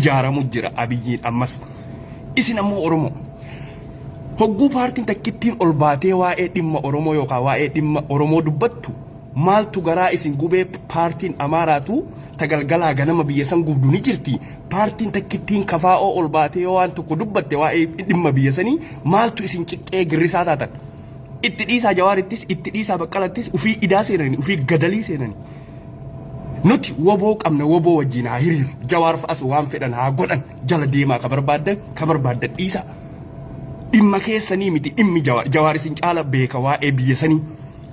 Ijaaramu jira Abiyyiin ammas. Isin ammoo Oromoo. Hogguu paartiin takkittiin ol baatee waa'ee dhimma Oromoo yookaan waa'ee dhimma Oromoo dubbattu maaltu garaa isin gubee? Paartiin Amaaraatu tagalgalaa ganama biyya san gubdu ni jirti. Paartiin takkittiin kafaa'oo ol baatee yoo waan tokko dubbatte waa'ee dhimma biyya sanii maaltu isin ciqqee girrisaa taatan? Itti dhiisaa Jawaarittis, itti dhiisaa Baqqalattis, ufii idaa seenani, ufii gadalii seenani. Nuti woboo qabna, woboo wajjiin haa hiriirru. Jawaar fa'as waan fedhan haa godhan, jala deemaa ka barbaaddan, ka barbaaddan dhiisaa. Dhimma keessanii miti dhimmi Jawaar. Jawaar isin caala beeka waa'ee biyya sanii.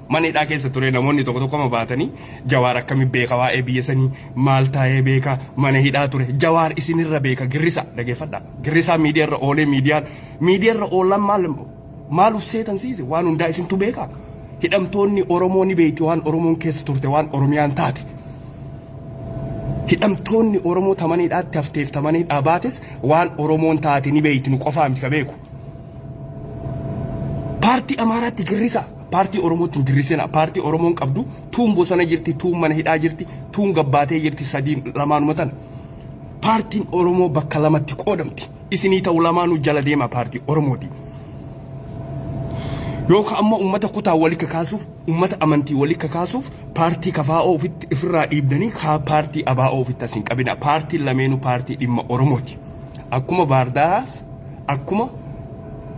Mana hidhaa keessa ture namoonni tokko tokko ma baatanii Jawaar akkami beeka waa'ee biyya sanii, maal taa'ee beeka, mana hidhaa ture. Jawaar isinirra beeka, girrisa dhageeffadhaa. Girrisaa miidiyaarra oolee miidiyaan miidiyaarra oolan maal maal uf seetan siise, waan hundaa isintu beeka. Hidhamtoonni Oromoo ni beekti waan Oromoon keessa turte, waan Oromiyaan taate. Hidhamtoonni Oromoo tamana hidhaatti hafteef tamana hidhaa baates waan Oromoon taate ni beekti, nu qofaa miti ka beeku. Paartii Amaaraatti girrisa. Paartii Oromootti hin girrisina. Paartii Oromoon qabdu tuun bosona jirti, tuun mana hidhaa jirti, tuun gabbaatee jirti, sadii lamaanuma tana. Paartiin Oromoo bakka lamatti qoodamti. Isinii ta'u lamaanuu jala deema paartii Oromooti. Yookaan ammoo uummata kutaa walii kakaasuuf, uummata amantii walii kakaasuuf paartii kafaa'oo ofitti ofirraa dhiibdanii kaa paartii abaa'oo ofitti as hin qabina. Paartiin lameenuu paartii dhimma Oromooti. Akkuma Baardaaraas, akkuma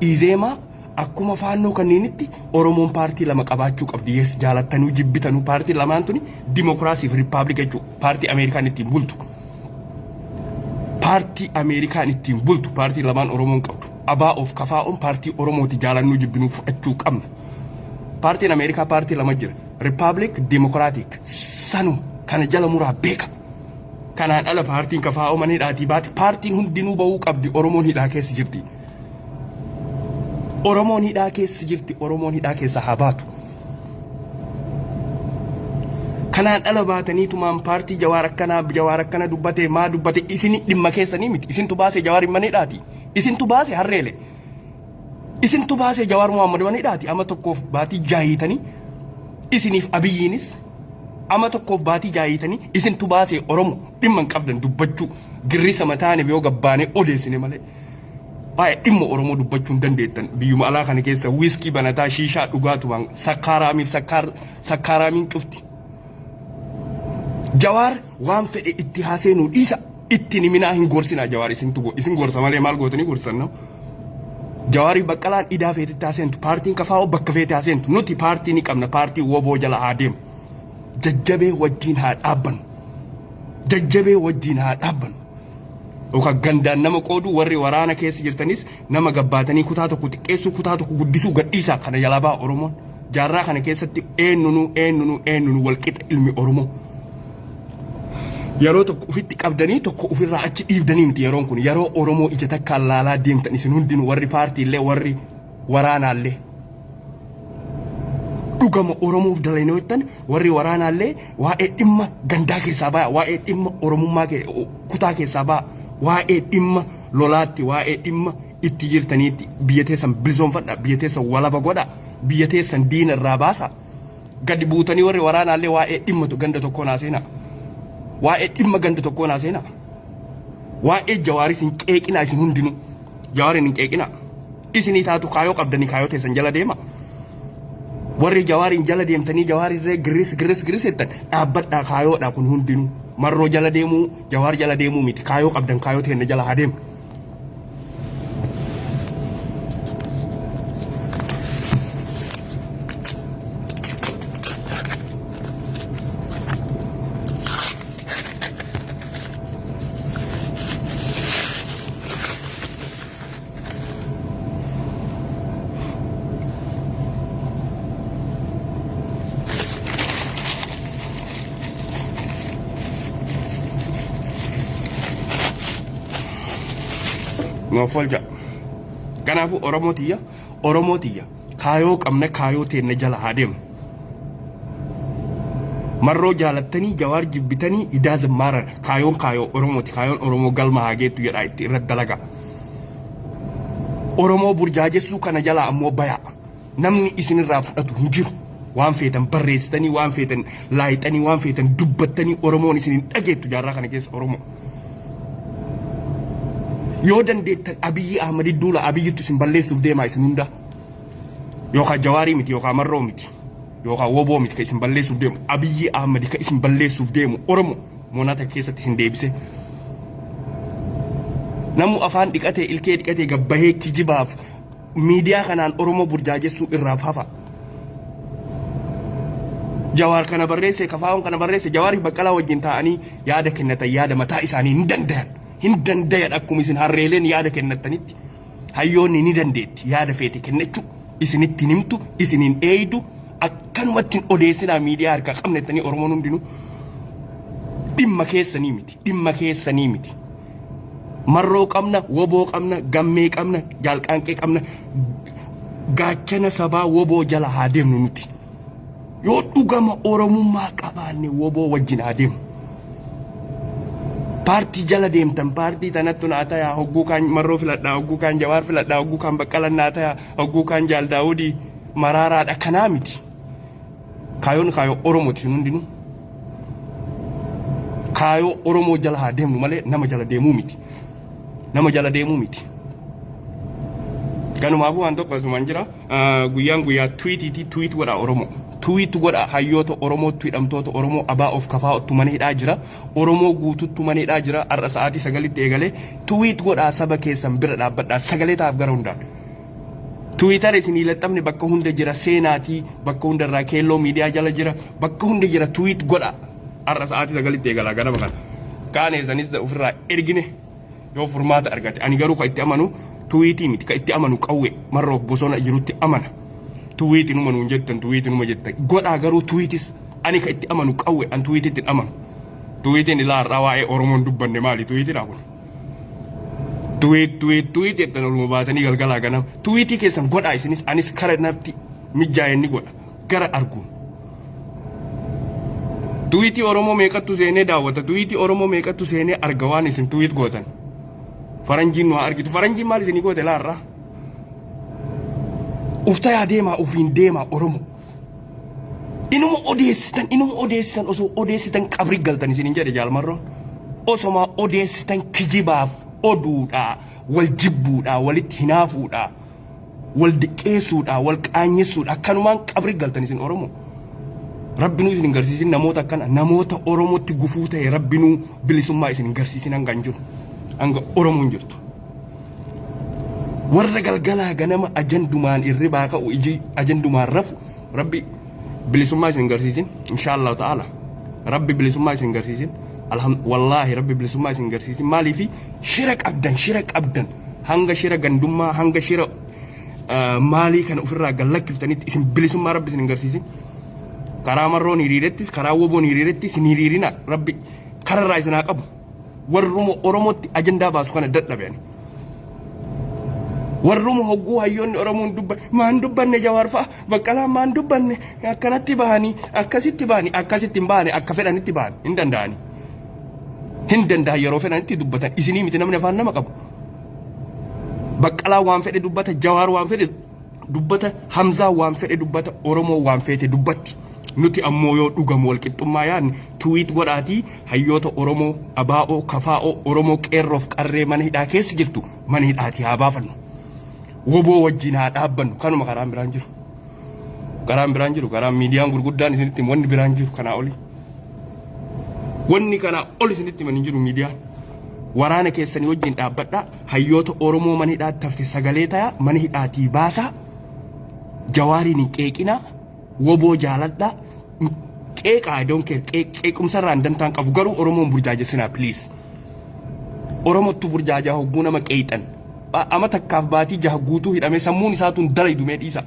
Izeemaa, akkuma Faannoo kanneenitti Oromoon paartii lama qabaachuu qabdi. Yes, jaalattanuu jibbitanuu paartii lamaan tuni dimokiraasii fi riippaabilika jechuudha. Paartii Ameerikaan ittiin bultu. Paartii Ameerikaan ittiin bultu paartii lamaan Oromoon qabdu. ABOf KFO'n paartii Oromooti, jaalannuu jibbinuu fudhachuu qabna. Paartiin Ameerikaa paartii lama jira. Riippaabilik, Dimokiraatik. Sanuma kana jala muraa beeka. Kanaan ala paartiin KFO mana hidhaatii baate, paartiin hundinuu bahuu qabdi. Oromoon hidhaa keessa jirti. Oromoon hidhaa keessa jirti. Oromoon hidhaa keessa haa baatu. Kanaan ala baataniitumaan paartii Jawaar akkanaa, Jawaar akkana dubbate, maa dubbate, isin dhimma keessanii miti. Isintu baase Jawaar mana hidhaati. Isintu baase harreele. Isintu baase Jawaar Muhammad mana hidhaati. Ama tokkoof baatii jaahiitanii isiniif Abiyyiinis ama tokkoof baatii jaahiitanii isintu baase. Oromo dhimma hin qabdan dubbachuu, girrisa mataaniif yoo gabbaanee odeessine malee. Waa'ee dhimma Oromoo dubbachuu hin dandeettan. Biyyuma alaa kana keessa wiiskii banataa shiishaa dhugaatumaan sakkaaraamiif sakkaaraamiin cufti. Jawaar waan fedhe itti haaseenuu dhiisa. Itti himinaa, hin gorsinaa. Jawaar isintu isin gorsa malee maal gootanii gorsan nama. Jawaarii Baqqalaan idaa feetetti haaseentu, paartiin kafaa'oo bakka feete haaseentu, nuti paartii ni qabna, paartii woboo jala haa deemu. Jajjabee wajjin haa dhaabbannu. Jajjabee wajjin haa dhaabbannu. Yookaan gandaan nama qoodu, warri waraana keessa jirtanis nama gabbaatanii kutaa tokko xiqqeessuu, kutaa tokko guddisuu gadhiisaa, kana jalaa ba'a Oromoon. Jaarraa kana keessatti eenyunuu eenyunuu eenyunuu walqixa ilmi Oromoo. Yeroo tokko ofitti qabdanii tokko ofirraa achi dhiibdanii miti yeroon kun, yeroo Oromoo ija takkaan laalaa deemtan isin hundinuu, warri paartiillee warri waraanaallee. Dhugama Oromoof dalaynoo jettan, warri waraanaallee waa'ee dhimma gandaa keessaa ba'a, waa'ee dhimma Oromummaa kutaa keessaa ba'a, waa'ee dhimma lolaatti, waa'ee dhimma itti jirtaniitti biyya teessan bilisoomfadha, biyya teessan walaba godha, biyya teessan diina irraa baasa. Gadi buutanii warri waraanaallee waa'ee dhimma ganda tokkoo naa seenaa. Waa'ee dhimma ganda tokkoo naa seenaa. Waa'ee Jawaaris hin qeeqinaa isin hundinuu. Jawaariin hin qeeqinaa. Isinii taatu kaayoo qabdanii kaayoo teessan jala deema. Warri Jawaariin jala deemtanii Jawaarirree girris girris girris jettan dhaabbadhaa, kaayoodha kun hundinuu. Marroo jala deemuu, Jawaar jala deemuu miti, kaayoo qabdan, kaayoo teenna jala haa deemu. Nuuf olcha. Kanaafuu Oromoo tiyya, Oromoo tiyya, kaayoo qabna, kaayoo teenna jala haa deemu. Marroo jaalattanii Jawaar jibbitanii idaa zammaara, kaayoon kaayoo Oromooti, kaayoon Oromoo galma haa geettu jedhaa itti irratti dalagaa. Oromoo burjaajessuu kana jalaa ammoo bayaa. Namni isinirraa fudhatu hin jiru. Waan feetan barreessitanii, waan feetan laayixanii, waan feetan dubbattanii Oromoon isin hin dhageettu jaarraa kana keessa Oromoo. Yoo dandeettan Abiyyi Ahmadi duula Abiyyittu isin balleessuuf deemaa isin hunda. Yookaan Jawaarii miti yookaan Marroo miti yookaan Woboo miti ka isin balleessuuf deemu Abiyyi Ahmadi ka isin balleessuuf deemu Oromo moonaa takka keessatti isin deebise. Namu afaan dhiqatee ilkee dhiqatee gabbahee kijibaaf miidiyaa kanaan Oromoo burjaajessuu irraaf hafa. Jawaar kana barreesse Kafaa'oon kana barreesse Jawaarii Baqqalaa wajjin taa'anii yaada kennatan yaada mataa isaanii hin dandayan. Hin dandayan akkuma isin harreeleen yaada kennattanitti hayyoonni ni dandeetti yaada feete kennachuu isinitti hin himtu isin hin eeydu akkanumatti hin odeessinaa miidiyaa harkaa qabna jettanii Oromoon hundinuu dhimma keessanii miti dhimma keessanii miti. Marroo qabna, woboo qabna, gammee qabna, jaalqaanqee qabna. Gaachana sabaa woboo jala haa deemnu nuti. Yoo dhugama Oromummaa qabaanne woboo wajjin haa deemnu. Paartii jala deemtan paartii tanattu naa tayaa hogguu kaan Marroo filadhaa hogguu kaan Jawaar filadhaa hogguu kaan Baqqalan naa tayaa hogguu kaan Jaal Daawudii maraaraadha kanaa miti. Kaayoon kaayoo Oromooti isin hundinuu. Kaayoo Oromoo jala haa deemnu malee nama jala deemuu miti. Nama jala deemuu miti. Kanumaafuu waan tokko asumaan jira. Guyyaan guyyaa tuwitiiti tuwit godhaa Oromoo. Tuwit godhaa hayyoota Oromootti hidhamtoota Oromoo abaa of kafaa'ottu mana hidhaa jira. Oromoo guututtu mana hidhaa jira. Har'a sa'aatii sagalitti eegalee tuwit godhaa saba keessan bira dhaabbadhaa sagalee ta'aaf gara hundaan. Twitter isinii laxxafne bakka hunda jira seenaatii bakka hunda irraa keelloo miidiyaa jala jira bakka hunda jira tweet godha har'a sa'aatii sagalitti eegalaa ganama kana kaan eessanis ofirraa ergine yoo furmaata argate ani garuu ka itti amanu tuwiitii miti ka itti amanu qawwee marroof bosona jirutti amana tuwiitii numa nuun jettan tuwiitii numa jettan godhaa garuu tuwiitis ani ka itti amanu qawwee an tuwiititti hin amanu tuwiitiin ilaa har'aa waa'ee Oromoon dubbanne maali tuwiitiidhaa kun. Tuwiit tuwiit tuwiit jettan oluma baatanii galgalaa ganama. Tuwiitii keessan godhaa isinis anis kara natti mijaa'een ni godha. Gara arguun. Tuwiitii Oromoo meeqattu seenee daawwata. Tuwiitii Oromoo meeqattu seenee arga waan isin tuwiit gootan. Faranjiin nu haa argitu. Faranjiin maal isinii goote laarraa? Uftayaa deemaa ofiin deemaa Oromoo. Inuma odeessitan inuma odeessitan osoo odeessitan qabri galtan isinin jedhe jaalmarroon. Osoma odeessitan kijibaaf oduudhaa wal jibbuudhaa walitti hinaafuudhaa wal diqqeessuudhaa wal qaanyessuudha akkanumaan qabri galtan isin Oromoo. Rabbinuu isin hin garsiisin namoota akkana namoota Oromootti gufuu ta'e rabbinuu bilisummaa isin hin garsiisin hanga hin jiru. Hanga Oromoon jirtu. Warra galgalaa ganama ajandumaan irribaa ka'u iji ajandumaan rafu rabbi bilisummaa isin garsiisin inshaallahu ta'ala rabbi bilisummaa isin garsiisin alham wallaahi rabbi bilisummaa isin garsiisin maaliifi shira qabdan shira qabdan hanga shira gandummaa hanga shira maalii kana ofirraa gallakkiftanitti isin bilisummaa rabbi isin hin garsiisin karaa marroon hiriirettis karaa woboon hiriirettis hin hiriirina rabbi kararraa isin haa qabu. Warruma Oromootti ajandaa baasu kana dadhabe ani. Warruma hogguu hayyoonni Oromoon dubban maan dubbanne Jawaar fa'a Baqqalaan maan dubbanne akkanatti bahanii akkasitti bahanii akkasitti hin bahane akka fedhanitti bahan hin danda'ani. Hin danda'an yeroo fedhanitti dubbatan isinii miti namni afaan nama qabu. Baqqalaan waan fedhe dubbata Jawaar waan fedhe dubbata Hamzaa waan fedhe dubbata Oromoo waan feete dubbatti. Nuti ammoo yoo dhugamu walqixxummaa yaadne tuwiit godhaatii hayyoota Oromoo ABO KFO Oromoo qeerroof qarree mana hidhaa keessa jirtu mana hidhaatii haa baafannu. Woboo wajjin haa dhaabbannu kanuma karaan biraan jiru. Karaan biraan jiru karaan miidiyaan gurguddaan isinitti himu wanni biraan jiru kanaa oli. Wanni kanaa ol isinitti himan hin jiru miidiyaan. Waraana keessanii wajjin dhaabbadhaa hayyoota Oromoo mana hidhaatti hafte sagalee tayaa mana hidhaatii baasaa jawaariin hin qeeqinaa woboo jaaladhaa qeeqaa I don't care qeequmsarraan dantaan qabu garuu Oromoon burjaajessinaa please. Oromottu burjaajaa hogguu nama qeeyxan ama takkaaf baatii jaha guutuu hidhamee sammuun isaa tun dalaydu mee dhiisa.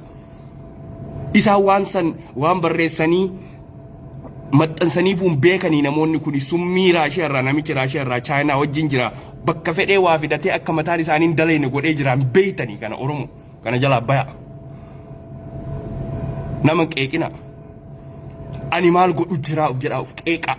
Isaan waan san waan barreessanii maxxansaniifuun beekanii namoonni kun summii Raashiyaa irraa namichi Raashiyaa irraa Chaayinaa wajjin jira bakka fedhee waa fidatee akka mataan isaanii hin dalayne godhee jiraan beeytanii kana Oromoo kana jalaa baya. Nama qeeqina. Ani maal godhu jiraa of jedhaa of qeeqaa.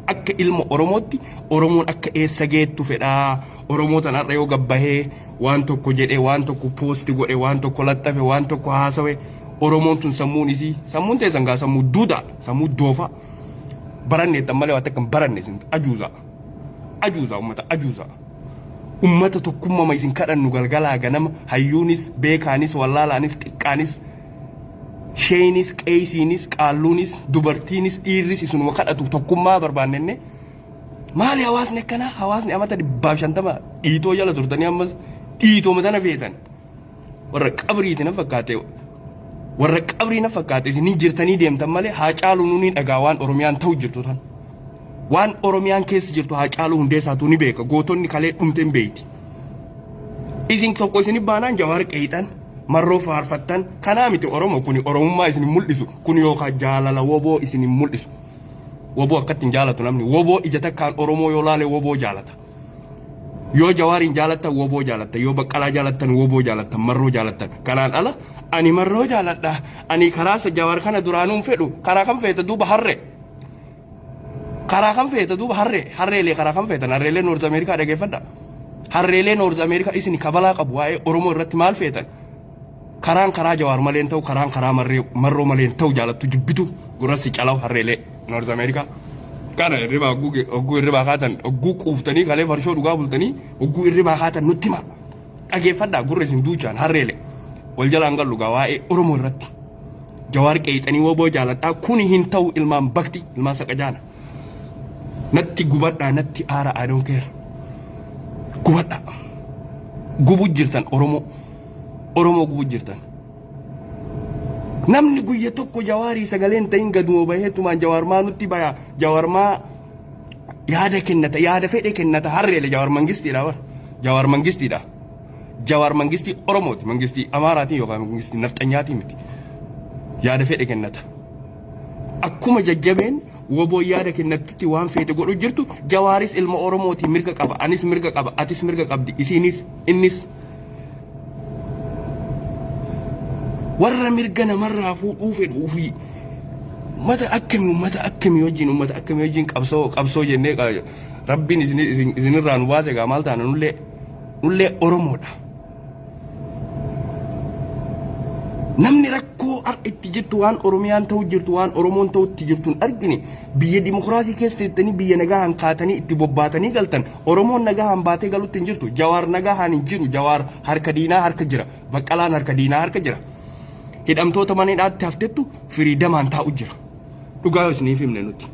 Akka ilma Oromootti Oromoon akka eessa geettu fedhaa. Oromoo tan har'a yoo gabbahee waan tokko jedhee waan tokko poosti godhe waan tokko laxxafe waan tokko haasawe Oromoon tun sammuun isii sammuun teessan gaa sammuu duudaa sammuu doofaa baranneettan malee waan takka hin baranne isin ajuuza ajuuza ummata ajuuza. Ummata tokkummama isin kadhannu galgalaa ganama hayyuunis beekaanis wallaalaanis xiqqaanis sheeynis qeeysiinis qaalluunis dubartiinis dhiirris isinuma kadhatu tokkummaa barbaannenne maali hawaasni akkanaa hawaasni amata 150 dhiitoo jala turtanii ammas dhiitooma tana feetan warra qabriiti na fakkaate warra qabrii na fakkaate isin hin jirtanii deemtan malee haa caalu nuni dhagaa waan Oromiyaan ta'u jirtu tan waan Oromiyaan keessa jirtu haa caalu hundeessaatu ni beeka gootonni kalee dhumte hin beeyti isin tokko isin baanaan Jawaar qeeyxan marroo faarfattan kanaa miti Oromo kuni Oromummaa isin hin mul'isu kun yookaan jaalala woboo isin hin mul'isu woboo akkatti hin jaalatu namni woboo ija takkaan Oromoo yoo laale woboo jaalata. Yoo Jawaariin jaalattan woboo jaalattan, yoo Baqqalaa jaalattan woboo jaalattan, Marroo jaalattan. Kanaan ala ani Marroo jaaladha, ani karaa Jawaar kana duraanuu hin fedhu, karaa kam feeta duuba harree. Karaa kam feeta duuba harree, harreelee karaa kam feetan, harreelee Noorz Ameerikaa dhageeffadha. Harreelee Noorz Ameerikaa isin kabalaa qabu waa'ee Oromoo irratti maal feetan? Karaan karaa Jawaar malee hin ta'u, karaan karaa Marroo malee hin ta'u jaalattu jibbitu gurra si calaw harreelee Noorz Ameerikaa. Kana hirribaa hogguu hirribaa kaatan hogguu quuftanii kalee farshoo dhugaa bultanii hogguu hirribaa kaatan nutti hima. Dhageeffadhaa gurra isin duuchaan harreele. Wal jalaan gallu gaa waa'ee Oromoo irratti. Jawaar qeeyxanii woboo jaaladhaa kuni hin ta'u ilmaan bakti ilmaan saqajaana. Natti gubadhaa natti aara I don't care. Gubadhaa. Gubuu jirtan Oromoo. Oromoo gubuu jirtan. Namni guyya tokko Jawaarii sagalee hin ta'in gaduma bahee tumaan Jawaar maa nutti baya Jawaar maa yaada kennata yaada fedhe kennata harreele Jawaar mangistiidha bar Jawaar mangistiidha Jawaar mangistii Oromooti mangistii Amaaraatiin yookaan mangistii nafxanyaatiin miti yaada fedhe kennata. Akkuma jajjabeen woboo yaada kennattutti waan feete godhu jirtu Jawaaris ilma Oromooti mirga qaba anis mirga qaba atis mirga qabdi isiinis innis warra mirga namarraa fuudhuu fedhuu fi ummata akkamii ummata akkamii wajjin ummata akkamii wajjin qabsoo qabsoo jennee rabbiin isinirraa nu baase egaa maal taana nullee nullee Oromoodha. Namni rakkoo har'a itti jirtu waan Oromiyaan ta'u jirtu waan Oromoon ta'utti jirtu hin argine biyya dimokiraasii keessa teettanii biyya nagahaan kaatanii itti bobbaatanii galtan Oromoon nagahaan baatee galutti hin jirtu Jawaar nagahaan hin jiru Jawaar harka diinaa harka jira Baqqalaan harka diinaa harka jira hidhamtoota mana hidhaatti haftettu firiidamaan taa'u jira dhugaa isiniif himne nuti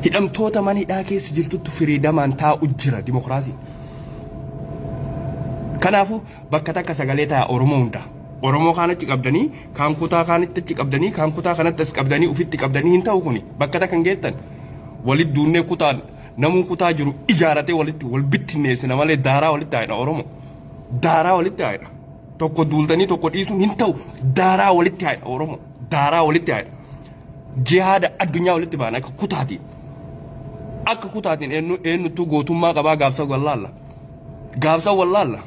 hidhamtoota mana hidhaa keessa jirtuttu firiidamaan taa'u jira dimokiraasiin. Kanaafuu bakka takka sagalee ta'a Oromoo hundaa. Oromoo kaan achi qabdanii, kaan kutaa kaanitti achi qabdanii, kaan kutaa kanatti as qabdanii, ufitti qabdanii hin ta'u kuni. Bakka takka hin geettan. Walitti duunnee kutaan namuu kutaa jiru ijaaratee walitti wal bittinneessina malee daaraa walitti haayidha Oromoo. Daaraa walitti haayidha. Tokko duultanii tokko dhiisuun hin ta'u. Daaraa walitti haayidha Oromoo. Daaraa walitti haayidha. Jihaada addunyaa walitti baana akka kutaatiin. Akka kutaatiin eenyu eenyuttuu gootummaa qabaa gaafsa wallaalla. Gaafsa wallaalla.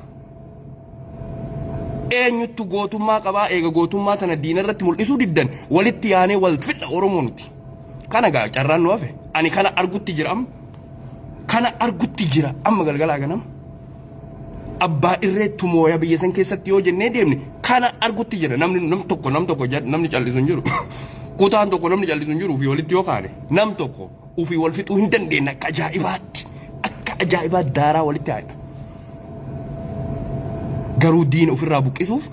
Eenyuttu gootummaa qabaa eega gootummaa tana diina irratti mul'isuu diddan walitti yaanee wal fidha Oromoo nuti. Kana gaa carraan nu hafe. Ani kana argutti jira amma. Kana argutti jira amma galgalaa ganama. Abbaa irreettu mooya biyya san keessatti yoo jennee deemne kana argutti jira namni nam tokko nam tokko namni callisu hin jiru. Kutaan tokko namni callisu hin jiru ofii walitti yoo kaane nam tokko ofii wal fixuu hin dandeenye akka ajaa'ibaatti akka ajaa'ibaatti daaraa walitti haadha. Garuu diina ofirraa buqqisuuf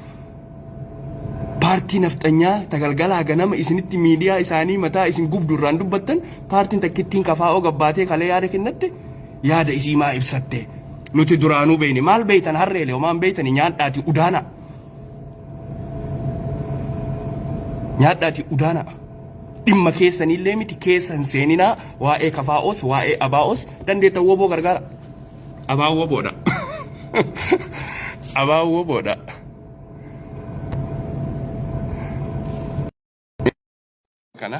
paartii nafxanyaa tagalgalaa ganama isinitti miidiyaa isaanii mataa isin gubdu irraan dubbattan paartiin takkittiin kafaa'oo gabbaatee kalee yaada kennatte yaada isii maa ibsatte nuti duraanuu beeyne maal beeytan harreele homaan beeytani nyaadhaati udaana nyaadhaati udaana dhimma keessanillee miti keessa hin seeninaa waa'ee kafaa'oos waa'ee abaa'oos dandeettan woboo gargaara abaan woboodha abaan woboodha. Kana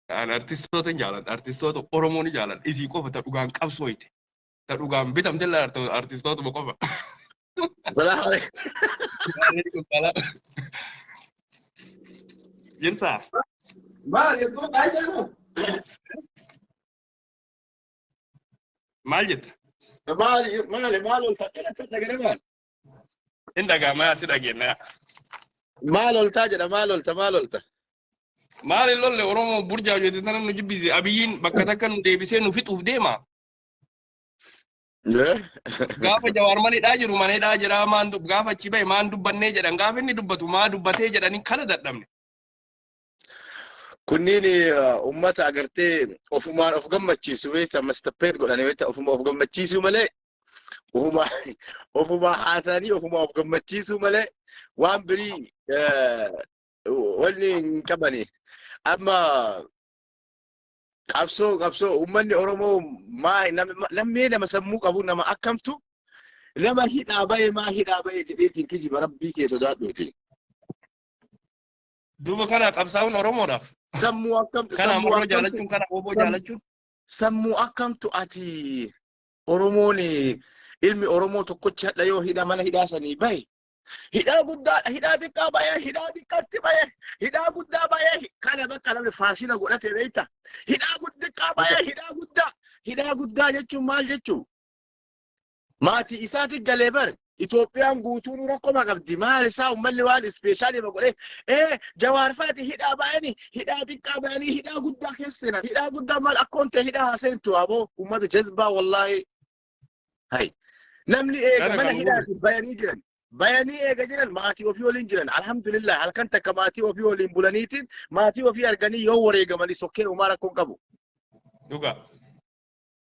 an artistoota hin jaaladha. Artistoota Oromoo ni jaaladha. Isii qofa ta dhugaan qabsooyte. Ta dhugaan bitamte illee artistootuma qofa. Salaam alaikum. Waalaikum salaam. Jirtaa? Maal jettoo qaayyaa Maal jetta? Maali maali maal ol takka dhagana maal? Hin dhaga'ama si dhageenya. Maal oltaa jedha maal olta maal olta? Maal hin lolle Oromoo burjaa jette tana nu jibbise Abiyyiin bakka takka nu deebisee nu fixuuf deema. Gaafa Jawaar mana hidhaa jiru, mana hidhaa jira, maan gaafa achi bahe maan dubbannee jedhan, gaafa inni dubbatu maa dubbatee jedhanii kana dadhabne. Kunniin uummata agartee ofumaan of gammachiisu beekta, mastappeet godhanii beekta, ofuma of gammachiisuu malee, ofuma haasanii ofuma of gammachiisuu malee waan birii wanni hin qabani. Amma qabsoo uummanni Oromoo maa namni nama sammuu qabu, nama akkamtu nama hidhaa bahe maa hidhaa bahe jedheetiin kijiba? Rabbii kee sodaadhuuti. Duuba kana qabsaa'uun Oromoodhaaf. Sammuu akkamtu Kana sammuu Ammoo akkamtu jaalachuun, kana Oboo jaalachuun. Sammuu akkamtu ati Oromoon, ilmi Oromoo tokkochi hadha yoo hidha mana hidhaa sanii bahe, hidhaa guddaa, hidhaa xiqqaa bahe, hidhaa xiqqaatti bahe, hidhaa guddaa bahe, kana bakka namni faashina godhate beekta, hidhaa xiqqaa bahe, hidhaa guddaa, hidhaa guddaa jechuun maal jechuu? Maatii isaati galee bar. Itoophiyaan guutuun rakkoo qabdi. Maal isaa uummanni waan special godhee Jawaarfaati hidhaa ba'anii, hidhaa xiqqaa ba'anii, hidhaa guddaa keessa seenan. Hidhaa guddaa maal akkoon ta'e hidhaa haaseentu aboo, uummata jazbaa wallaahi. Hay, namni eega Kana mana kan hidhaati bayanii jiran. Bayanii eega jiran, maatii ofii waliin jiran. Alhamdulillah, halkan takka maatii ofii waliin bulaniitiin maatii ofii arganii yoo wareegamanii sokkee uumaa rakkoon qabu. Dhugaa.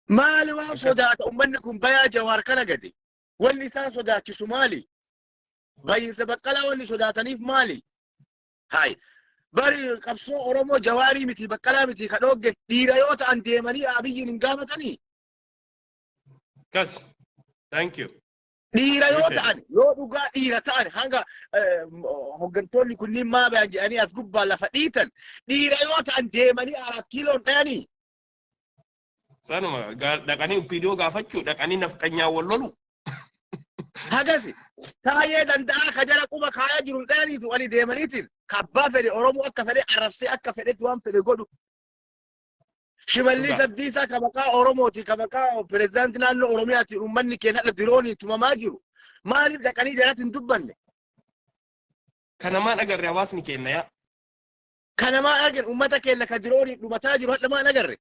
Maali waan sodaata uummanni kun bayaa Jawaar kana gadi? Wanni isaan sodaachisu maali? Bayiinsa Baqqalaa wanni sodaataniif maali? Hayi. Bari qabsoo Oromoo Jawaarii miti, Baqqalaa miti ka dhoogge. Dhiira yoo ta'an deemanii Abiyyiin hin gaafatanii? Kas. Thank you. Dhiira yoo Appreciate. ta'an, yoo dhugaa dhiira ta'an, hanga hooggantoonni kunniin maa bayan jedhanii as gubbaa lafa dhiitan, dhiira yoo ta'an deemanii Araat Kiiloon dhayanii. Sanuma dhaqanii viidiyoo gaafachuu, dhaqanii nafxanyaa wal lolu. Hagasi taayee danda'aa ka jala quba kaayaa jiru dhayaniitu ani deemaniitiin ka abbaa fedhe Oromoo akka fedhe arrabsee, akka fedhetti waan fedhe godhu. Shimallis Abdiisaa ka maqaa Oromooti, ka maqaa pirezidaantii naannoo Oromiyaatiin uummanni keenya hadha dirooniin tumamaa jiru. Maaliif dhaqanii jalatti hin dubbanne? Kana maan agarre hawaasni keenya yaa? Kana maan argine? Uummata keenya ka dirooniin dhumataa jiru hadha maan agarre?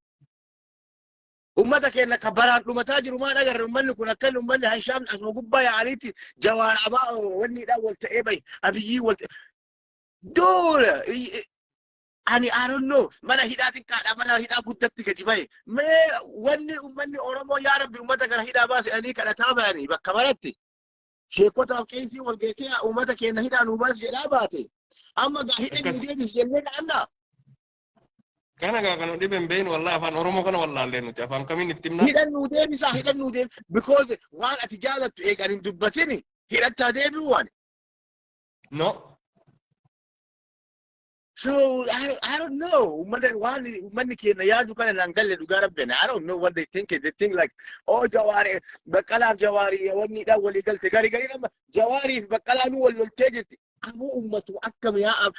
Uummata keenya ka baraan dhumataa jiru maan agarre? Uummanni kun akkan uummanni hanshaamni asuma gubbaa yaa'aniitti Jawaar abaa wanniidhaan wal ta'ee bahe, Abiyyii wal ta'e. Duula ani I don't know, mana hidhaa xiqqaadha mana hidhaa guddatti gadi bahe. Mee wanni uummanni Oromoo yaa Rabbi uummata kana hidhaa baase jedhanii kadhataa bayanii bakka maratti. Sheekotaaf qeesii wal geessee uummata keenya hidhaa nuu baase jedhaa baate. Amma gaa hidha nuu deebisi jennee kadhannaa. Kana gaa kan dhibe hin beeknu wallahi, afaan Oromoo kana wallaallee nuti afaan kamiin itti himna? Hidhan nuu deebisaa, hidhan nuu deebi, because waan ati jaalattu eegan hin dubbatini hidhattaa deebi'u waan. No. So I don't know. Ummata waan uummanni keenya yaadu kana naan galle, dhugaa rabbi. I don't know what they think. They think like, oh, Jawaari, Baqqalaaf Jawaari wanni dha walii galte, gari gari nama Jawaarii fi Baqqalaanuu wal loltee jirti. Ammoo ummatu akkam yaa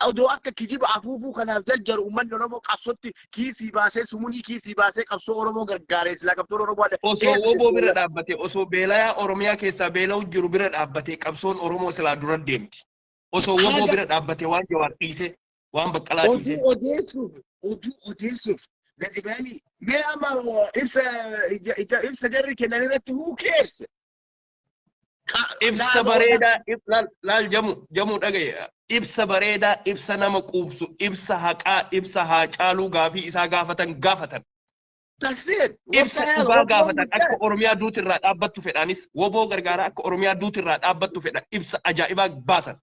odoo akka kijiba afuufuu kanaaf jajjaru, uummanni Oromoo qabsootti kiisii baasee, sumunii kiisii baasee qabsoo Oromoo gargaaree silaa qabsoon Oromoo adda. Osoo Woboo bira dhaabbatee, osoo beelayaa Oromiyaa keessaa beela'u jiru bira dhaabbatee, qabsoon Oromoo silaa dura deemti. Osoo Woboo bira dhaabbatee, waan Jawaar dhiisee, waan Baqqalaa dhiisee. Oduu odeessuuf gadi ba'anii mee amma ibsa jarri kennan irratti who cares? Ibsa bareedaa laal jamu dhagaye, ibsa bareedaa, ibsa nama quubsu, ibsa haqaa, ibsa haa caaluu gaafii isaa gaafatan gaafatan. That's it. Ibsa dhugaa gaafatan, akka Oromiyaa duutirraa dhaabbattu fedhaanis Woboo gargaaraa akka Oromiyaa duutirraa dhaabbattu fedha, ibsa ajaa'ibaa baasan.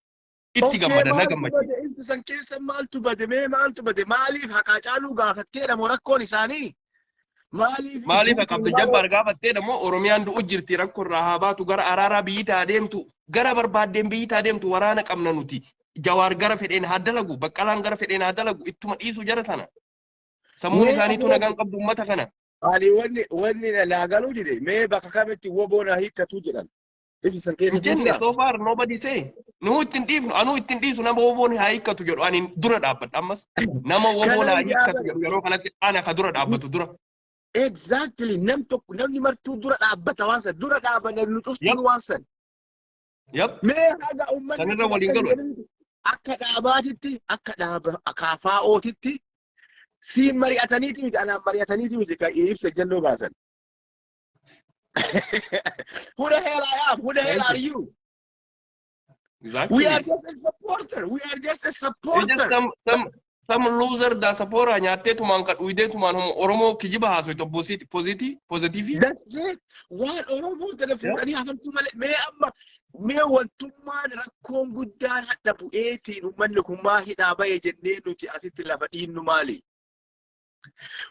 Itti gammada, na gammachiisa. Ibsa san keessa maaltu bade? Mee maaltu bade? Maaliif haqaa caaluu gaafatteedha moo rakkoon isaanii? Maaliif? Maaliif haqaa Abdul Jabbaar gaafatteedha moo? Oromiyaan du'u jirti, rakkoo irraa haa baatu, gara araaraa biyyi taa deemtu, gara barbaaddeen biyyi taa deemtu, waraana qabna nuti. Jawaar gara fedheen haa dalagu, Baqqalaan gara fedheen haa dalagu, ittuma dhiisu jara tana. Sammuun isaaniitu nagaan qabdu uummata kana. Ani wanni naa galuu dide, mee bakka kamitti Woboon haa hiikkatu jedhan? Ibsa san keessa Hin jenne, so far nobody say. Nuu ittiin dhiifnu, anuu ittiin dhiisu. Nama Woboon haa hiikkatu jedhu ani dura dhaabbadha ammas. Nama Woboon haa hiikkatu jedhu yeroo kanatti ana ka dura dhaabbatu dura. Exactly, nam tokko namni martuu dura dhaabbata waan san, dura dhaabanna nu cuftuu waan san. Mee haga uummanni Sanirra waliin galu. Akka dhaabaatitti, akka dhaaba kaafaa'ootitti siin mari'ataniiti miti, anaan mari'ataniiti miti kan ibsa jennoo baasan. Who the hell I am? Who the hell Thank are you? Exactly. We are just a supporter. We are just a It's just supporter. some loser diaspora nyaattee tumaan kan dhuydee tumaan homo Oromoo kijiba haasoytu positive positive. That's it. Waan Oromoo tana fuudhanii hafaltuu malee, mee amma mee wantummaan rakkoon guddaan hadha bu'eetiin uummanni kun maa hidhaa bahe jennee nuti asitti lafa dhiinnu maali?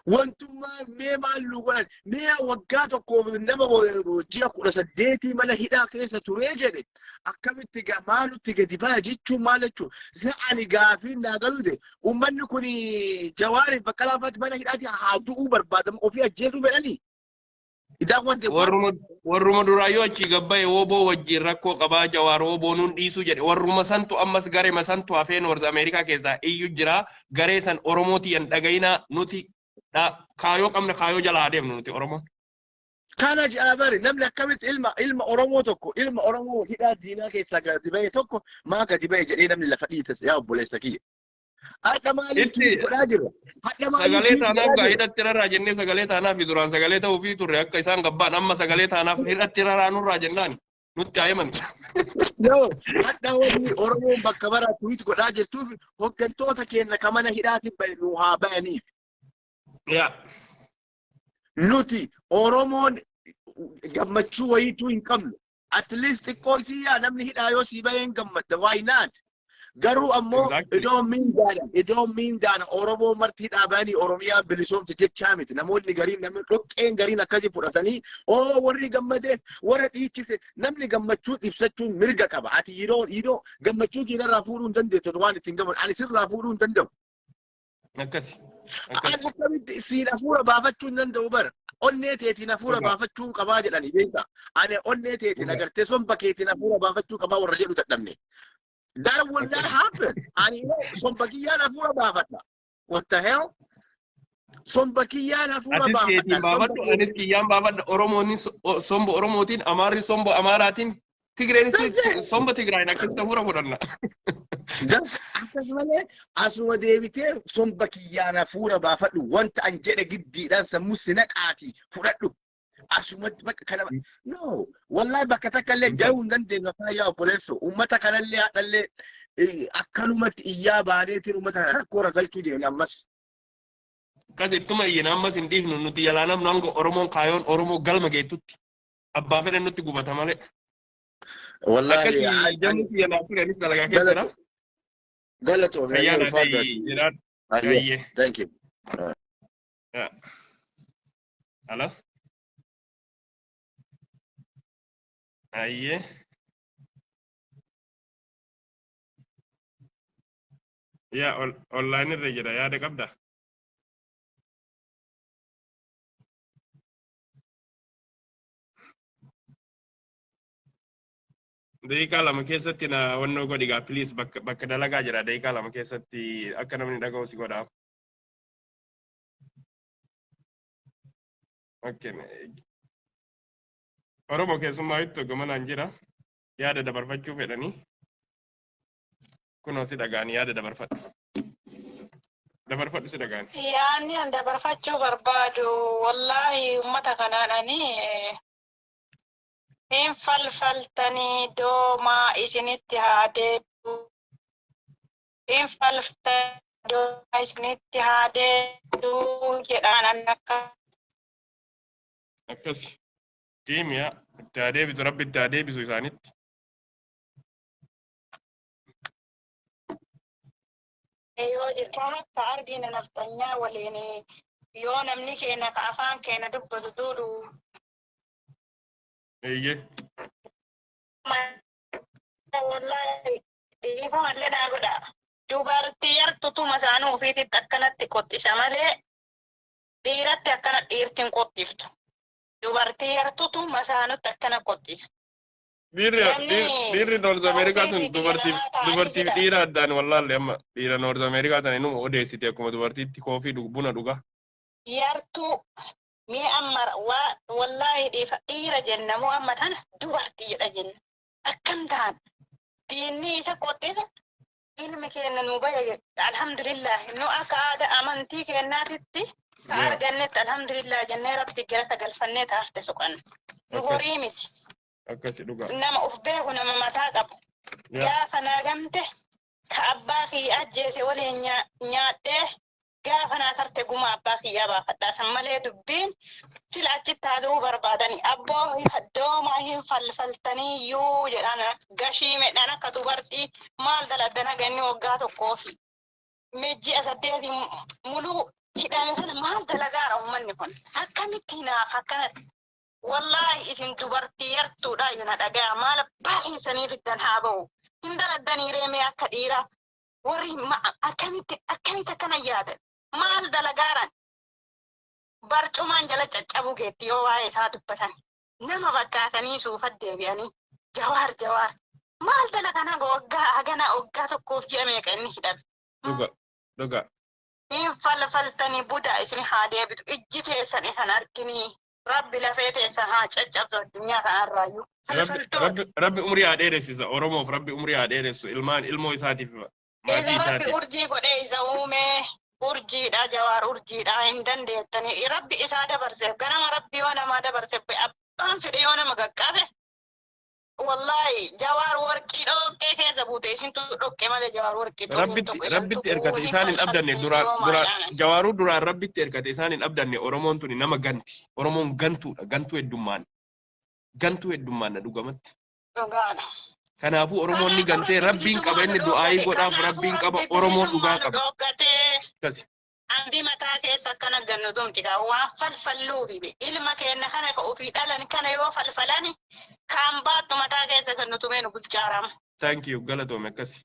Wantummaan mee maal nu godhan? Mee waggaa tokko nama ji'a 18 mana hidhaa keessa turee jedhe akkamitti maalutti gadi baha jechuun maal jechuun? Ani gaafiin naa galuute, uummanni kun Jawaariif Baqqalaa fa'aatti mana hidhaatti haa du'uu barbaadamu, ofii ajjeesuu fedhanii? Idaan wanti Warruma duraayyuu achii gabbaa'e wooboo wajjin rakkoo qabaa, Jawaar wooboo nuun dhiisuu jedhe, warruma santu ammas garema santu hafee North Ameerikaa keessaa iyyuu jira. Garee san Oromootii hin dhagayinaa. Nuti kaayoo qabna, kaayoo jalaa adeemnu nuti Oromoon. Kana ji'a bari namni akkamitti ilma Oromoo tokko, ilma Oromoo hidhaa diinaa keessaa gadi ba'e tokko maa gadi ba'e jedhee namni lafa dhiitas, yaa obboleessa kiyya? Hadha maaliif godhaa jirra? Hadha maaliif Sagalee taanaaf godhaa gaa jirra? hidhatti raraa jennee, sagalee taanaaf duraan sagalee ta'uu fi turre akka isaan gabbaan, amma sagalee taanaaf hidhatti raraa nurraa jennaani nutti haa himan. Yoo hadha wanni Oromoon bakka bara tweet godhaa jirtuuf hooggantoota keenya ka mana hidhaatiin ba'e nu haa ba'aniif. Nuti Oromoon gammachuu wayiituu hin qabnu. At least xiqqoo isii yaa namni hidhaa yoo sii bahee hin gammadda. Why not? Garuu ammoo iddoo miindaadha Oromoo marti hidhaa bahanii Oromiyaa bilisoomte jechaa miti. Namoonni gariin, namni dhoqqeen gariin akkasii fudhatanii oo warri gammadee warra dhiichise, namni gammachuu ibsachuun mirga qaba. Ati yeroo gammachuu kiinarraa fuudhuu hin dandeettu, waan ittiin gammadu ani sirraa fuudhuu hin danda'u. Akkasi. Ani Akkasi. akkamitti siin hafuura baafachuu hin danda'u bara. Onnee teetiin hafuura baafachuu qabaa jedhanii beektaa. Ani onnee teetiin agartee somba keetiin hafuura baafachuu qabaa warra jedhu dadhabne. That will not happen. Ani somba kiyyaan hafuura baafadha. What the hell? Somba kiyyaan hafuura Atis keetiin baafadha. baafadhu, anis kiyyaan baafadha. Oromoon somba Oromootiin, Amaarri somba Amaaraatiin, Tigreenis That's it. somba Tigraayin akkasitti hafuura fudhanna. Just akkas malee asuma deebitee somba kiyyaan hafuura baafadhu, wanta an jedhe giddiidhaan sammuu si naqaati fudhadhu. Asumatti bakka kana, no, wallahi bakka takka illee gahuu hin dandeenyu akkana, yaa obboleesso. Uummata kanallee hadhallee akkanumatti iyyaa baaneetiin uummata kana rakkoo ragalchuu deemna ammas. Akkas ittuma iyyina, ammas hin dhiifnu nuti jalaa namnu hanga Oromoon kaayoon Oromoo galma geettutti. Abbaa fedhan nutti gubata malee. Wallahi Akkasii jamni kiyya naa ture, anis dalagaa keessa jira. Galatoomii. Fayyaa naa ta'ii jiraadhu. Ayyee. Thank you. Hello. Ayyee. Yaa online irra jira, yaada qabda? Daqiiqaa 2 keessatti na wannoo godhi gaa, please, bakka dalagaa jira, daqiiqaa 2 keessatti akka namni dhaga'u si godha. Okay. Oromoo keessummaa ittu gamanaan jira. Yaada dabarfachuu fedhanii. Kunoo si dhaga'anii, yaada dabarfadhu. Dabarfadhu, si dhaga'anii. Yaanni an dabarfachuu barbaadu, wallaahi uummata kanaan ani hin falfaltanii, doomaa isinitti haa deebi'u. Hin falfaltanii, doomaa isinitti haa deebi'u jedhaan ani akka. Akkas. Tiimiyaa itti haa deebisu, rabbi itti haa deebisu isaanitti. Yoo jirtu akka argina naftanyaa waliin yoo namni keenya ka afaan keenya dubbatu duudhu. Eeyyee. Wallaahi dhiifamallee naa godha. Dubartii yartutuma isaanii ofiititti akkanatti qoxxisa malee dhiiratti akkana dhiirtiin qoxxiftu. Dubartii yartutu masaanutti akkana qoxxisa. Dhiirri Namni dhiirri North Ameerikaa tun ofiitii biyya dubartiif namaa ta'anii dubartiif jira. dhiira addaan wallaalle. Amma dhiira North Ameerikaa tana inuma odeessite, akkuma dubartiitti coffee dhugu, buna dhuga. Yartuu mee amma waa wallaahi dhiifa dhiira jenna moo amma tana dubartii jedha jenna. Akkam ta'an diinni isa qoxxisa, ilmi keenya nu bahe, alhamdulillah, nu akka aadaa amantii keenyaatitti. Ka argannetti alhamdulillah jennee Rabbi galata galfannee taafte soqanna. Nu horii miti. Akkasi dhugaa. Nama of beeku, nama mataa qabu. Gaafa naa gamte ka abbaa kiyya ajjeese waliin nyaadhee gaafa naa tarte gumaa abbaa kiyyaa baafadhaa. San malee dubbiin sila achitti haaduu barbaadani. Abboo doomaa hin falfaltanii iyyuu jedhaan gashii medhaan akka dubartii maal daladdan haga inni waggaa tokkoofi. Ji'a 8 muluu hidhame sana maal dalagaara uummanni kun? Akkamitti hinaaf akkanatti? Wallaahi isin dubartii yartuudha iyyuu na dhagaa, maal abbaa keessanii fiddan haa ba'u. Hin daladdanii reemee akka dhiiraa warri akkamitti akkamitti akkana yaadan? Maal dalagaaran? Barcumaan jala caccabuu geetti yoo waa'ee isaa dubbatan. Nama fakkaatanii suufat deebi'anii Jawaar Jawaar. Maal dalagan haga waggaa hagana waggaa tokkoof ji'a meeqa inni hidhame? Dhuga. Dhuga. Hin falfaltanii, budaa isin haa deebitu. Ijji teessan isan arginii. Rabbi lafee teessan haa caccabsu addunyaa kanarraayyuu. Falfaltoota. Rabbi umrii haa dheeressisa Oromoof, Rabbi umrii haa dheeressu ilmaan ilmoo isaatiif maatii Isa Rabbi isaatiif. Urjii godhee isa uumee, urjiidha, Jawaar urjiidha, hin dandeettanii. Rabbi isaa dabarseef ganama, Rabbi yoo namaa dabarseef, abbaan fedhe yoo nama qaqqabe, wallaahi Jawaar warqii dhoqqee keessa buute, isintu dhoqqee malee Jawaar warqii xuriin Rabbitti tokko isan Rabbitti tuquu ergate hin isaan hin abdanne falfaltanii duraan duraan doomaadhaan. Jawaaruu duraan Rabbitti ergate isaan hin abdanne. Oromoon tuni nama ganti. Oromoon gantuudha, gantuu heddummaan, gantuu heddummaan na dhugamatti. Dhugaadha. Kanaafuu Oromoon ni gantee, Rabbiin qaba, inni du'aayii godhaaf, Rabbiin qaba, Oromoon dhugaa qaba. Dhoggatee Akkasi. Ambi mataa keessa akkana gannu tumti kaa waan falfalluufi ilma keenya kana ka ofii dhalan kana yoo falfalani kaan baattu mataa keessa gannu tumee nu bulchaarama. Thank you, galatoome, akkasi.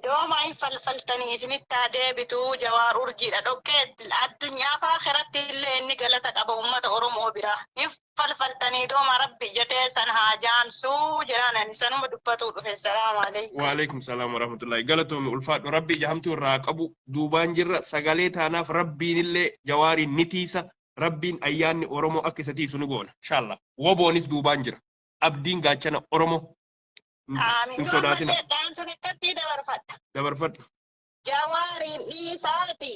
Dooma hin falfaltanii, isinitti haa deebitu. Jawaar urjiidha, dhoqqee addunyaa fi akhiratti illee inni galata qaba uummata Oromoo bira. Hin falfaltanii dooma, Rabbi ija san haa jaamsuu jedhaan, ani sanuma dubbatuu dhufe. Salaamu alaikum. Waalaikum salaam warahmatullahi. Galatoome, ulfaadhu. Rabbi ija hamtuu irraa qabu, duubaan jirra, sagalee taanaaf Rabbiin illee Jawaariin ni tiisa. Rabbiin ayyaanni Oromoo akka isa tiisu ni goona. Inshallah. Woboonis duubaan jira. Abdiin gaachana Oromoo. Aamin. Hin sodaatina. Ammallee dhaamsa xiqqattii dabarfadha. Dabarfadhu. Jawaariin dhiisaati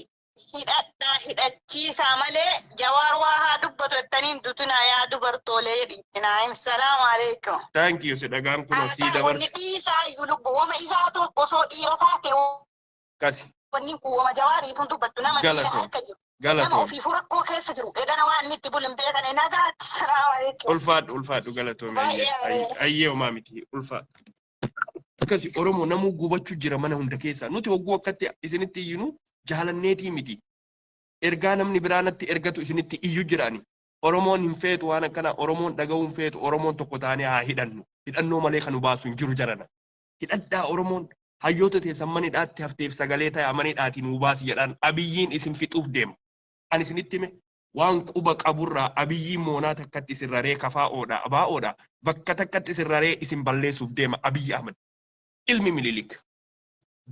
hidhadhaa, hidhachiisaa malee Jawaar waa haa dubbatu jettaniin dutunaa yaa dubartoolee jedhiitti naa himi. Salaamu alaikum. Thank you, si dhagaan kunoo sii Wanni dabarsa. dhiisaa iyyuu lubbu wama isaatu osoo dhiira taate Kasi. wanni kun wama Jawaariituun dubbattu nama dhiira Galatoom. harka jiru. Nama Galatoom. ofiifuu rakkoo keessa jiru. Edana waan inni itti bulu hin beekane, nagaatti. Salaamu alaikum. Ulfaadhu, ulfaadhu, galatoome. Baay'ee areera. Ayyee, homaa miti, ulfaadhu. Akkasi Oromoo namuu gubachuu jira mana hunda keessa. Nuti hogguu akkatti isinitti iyyinu jaalanneetii miti. Ergaa namni biraa natti ergatu isinitti iyyu jirani. Oromoon hin feetu waan akkana, Oromoon dhaga'uu hin feetu, Oromoon tokko taanee haa hidhannu. Hidhannoo malee kan nu baasu hin jiru jarana. Hidhadhaa Oromoon, hayyoota teessan manidhaatti hafteef sagalee ta'e manidhaatii nuu baasi jedhaan, Abiyyiin isin fixuuf deema. Ani isinitti hime, waan quba qaburraa Abiyyiin moonaa takkatti isin raree kafaa'oodha abaa'oodha bakka takkatti isin raree isin balleessuuf deema Abiyyi Ahmad. Ilmi Mililik.